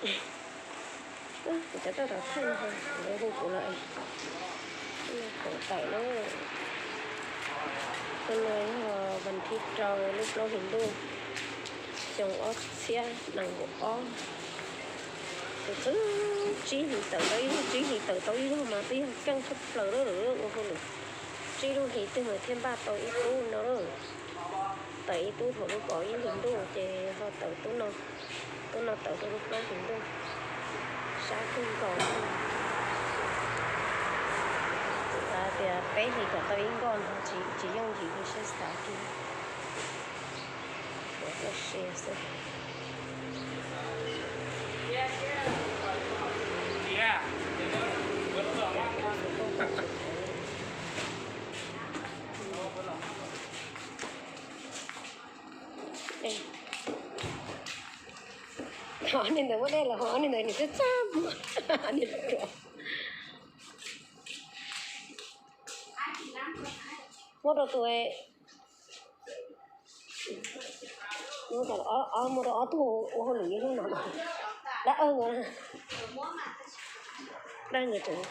Kuv cov toj tom thawj no, lawv hu kuv los es kuv tawm na. Hnub no yog vas thib rau lub plaub hlis ntuj, xyoo ob txhiab nees nkaum ob. Kuv qhwv tsib hlis tawm tau ib zaug, tsib hlis tawm tau ib zaug mas twb yog keej tshaj plaws lawm, ua hauj lwm tsib lub hlis twg mas thiaj npaj tau ib tub no. Tawm ib tub thaum lub kaum ib hlis ntuj ces ho tawm tub no, tub no tawm rau lub plaub hlis ntuj, sab kawg nkaus. Kuv xav tias peb hlis kom tau ib nkoj no tsis, tsis yooj yim li saib xav kiag. Ua sia xwb. Ob niag ntawd muab dej los, ob niag ntawd nws twb txaj muag, niag ruam. Muab rau tus, muab rau ob tug ua hauj lwm ib hnub no. Dab, dab ntawd tseem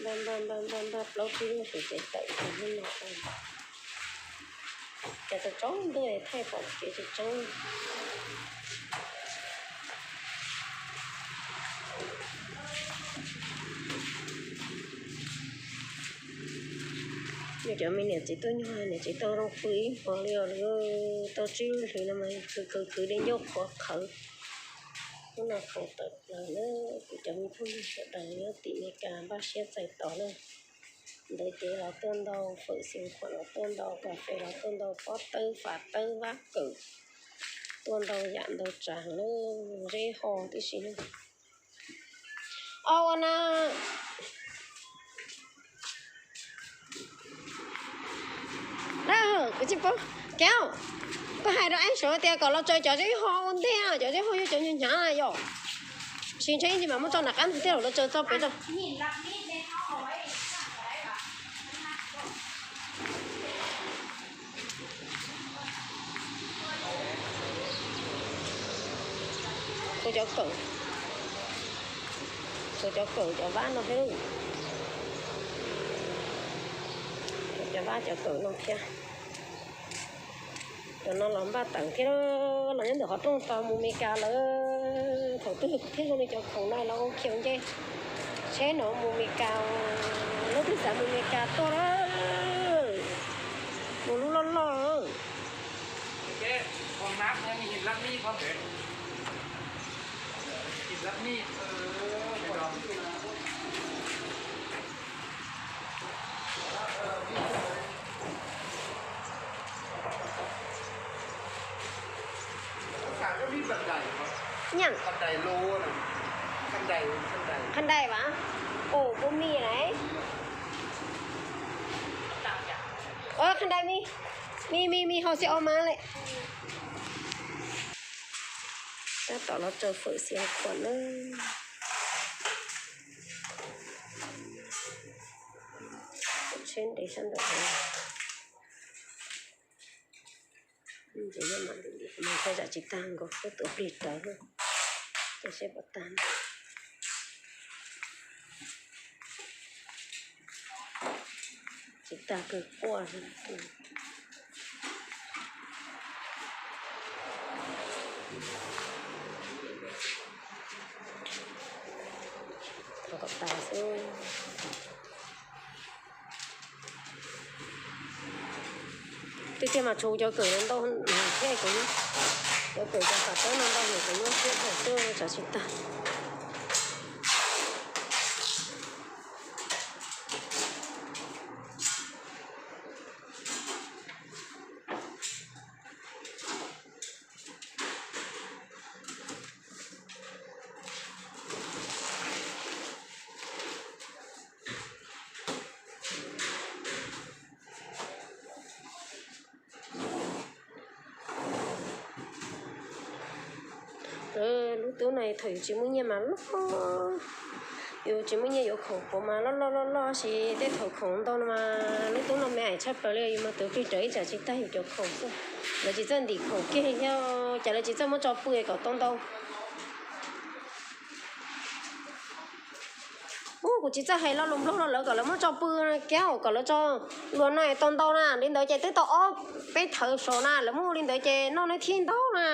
Npaj, npaj, npaj, npaj plaub tsib lub hlis ces tawm tag hnub no. Ces tau tsaus ntuj thaij pom kev tsis tseeb. Yog cov me niam txiv tuaj nyob niam txiv tau zoo pw ib hmo li os, tau tsib lub hlis no mas khwv khwv khwv li ncauj qhuav qhawv. Hnub no qhov tawm plaws na, kuv cov me phooj ywg sawv daws nyob tim Meskas npaj siab txais tos na. Ntawv cev los tuaj ntau, fawm xeev khuam los tuaj ntau, kas fes los tuaj ntau, pob tawb, fam tawb, vab kawm, tuaj ntau yam ntau tsav na, zeb ho tib si na. Au na. Dab, kuv tsis paub. Kev, koj hais rau Aib Suav tias kom los tsaws cov zeb ho ua ntej, cov zeb ho yog cov hnyav hnyav yom. Tsis ntshe ib ntsis mam muab tso nram qab ntug thiab los tsaws txog pem rau. Kuv cov kawm, kuv cov kawm cov vab no thiab. Cov vab cov kawm no thiab. Cov no los npaj tawm thiab, los nyob ntawm qhov rooj tos mus Meskas lawm. Thaum twg thiaj zoo li cov khoom no los ua khiaus nce tsheb no mus Meskas. Lub twg xav mus Meskas tuaj na, mus lub loj loj. Nyeem. Khab dais vas, ub, kuv mis lawm. Khab dais mis, mis mis mis hauv xi o mas lawm. Tab tom los tsaws fawm xi o khuam na. Tsheb nres sab nraud. Ntses yog mam li mus thaij tsam tsis tag nkaus, tuaj tuav plig rawv, cia seb puas tag. Tsis tag kawg quaj. Thov kom tag xwb. Tiag tiag mas tshuav cov kawm no ntau thiab kuv, cov kawm cov fam tawb no ntau heev, kuv nyob siab thaum twg tsam tsis tag. Lub tub Thaum yus tsis muaj nyiaj mas loj, yus tsis muaj nyiaj yuav khoom puav mas loj loj loj loj, tab sis tej thaum khoom ntau no mas lub tub no me ais tshaj plaws li, yus mas tuav plig raws ib tsam tsis tag yus cov khoom xwb. Lawv tsis txawj ntim khoom kiag li thiab, cas lawv tsis txawj muab tso pw kom tau ntau. Ub, kuv tsis txawj hais lo lus Nplog los lawv kom lawv muab tso pw kiag, kom lawv tso luag no tau ntau na, li ntawd ces twb tau ob peb thawv saud na, lawv muab ua li ntawd ces noj neb thiaj ntau na.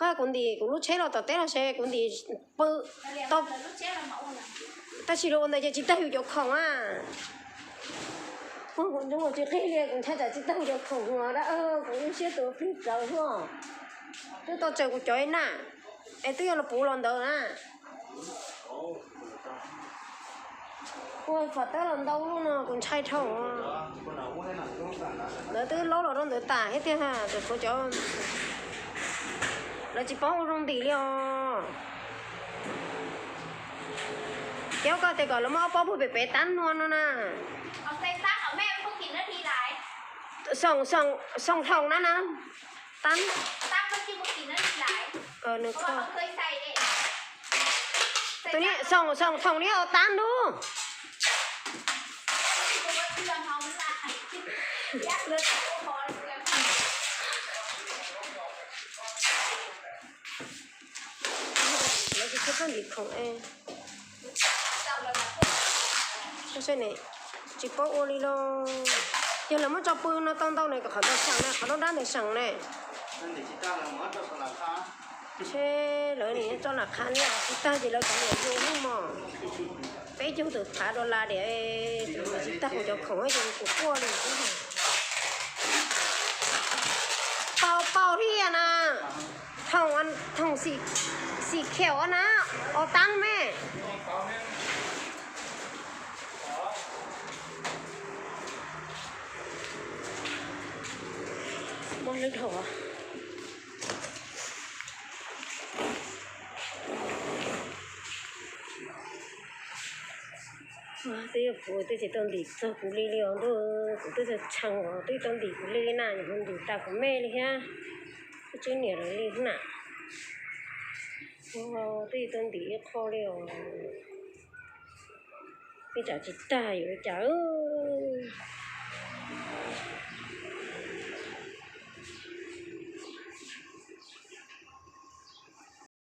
Koj, kuv ntim kuv lub tsheb los tom teb los ces kuv ntim pw tau, tab sis los ua ntawd ces tsis tag yus cov khoom a. Kuv tsis qhib li, kuv ntshai tsam tsis tag yus cov khoom no, kuv lub siab tuav plig plaws hos. Twb tau tsaws kuv cov ib na, es twb yog los puv los ntawd na. Ua qhov tawb los ntau lub no kuv ntshai dhau. Lawv twb laub los rau ntawd tas thiab tiag, tsuas tshuav cov, lawv tsis paub ua zoo ntim li os. Ces koj tias kom lawv muab ob pob pug pem pem tab nua no na. Xoom, xoom, xoom hloom na na. Tab, nws kho. Tus ni xoom, xoom thoom ni tab nub. Lawv tsis txawj ntim khoom es, tsis paub ua li los. Yog lawv muab tso pw no tau ntau na, kom qhov ntawd seem na, qhov nruab nrab ntawd seem na. Ntshe lawv nim tso lam qha li, tsis tag ces lawv cov niam yus hnub mos peb caug tawm phav dollar tias tsis tag kuv cov khoom ces kuv quaj li. Pau pau thiab na, thoom, thoom xim kheem na, o tab me. Muab hlwb dhau. Twb yog kuv twb tsis tau ntim txog kuv li li os ntuj, kuv twb txog tshee os twb tsis tau ntim kuv li li na, yog ntim tas kuv me li thiab. Kuv tswb niam lawv li na, twb tsis tau ntim ib qho li os. Ib tsam tsis tag yuav ua cas.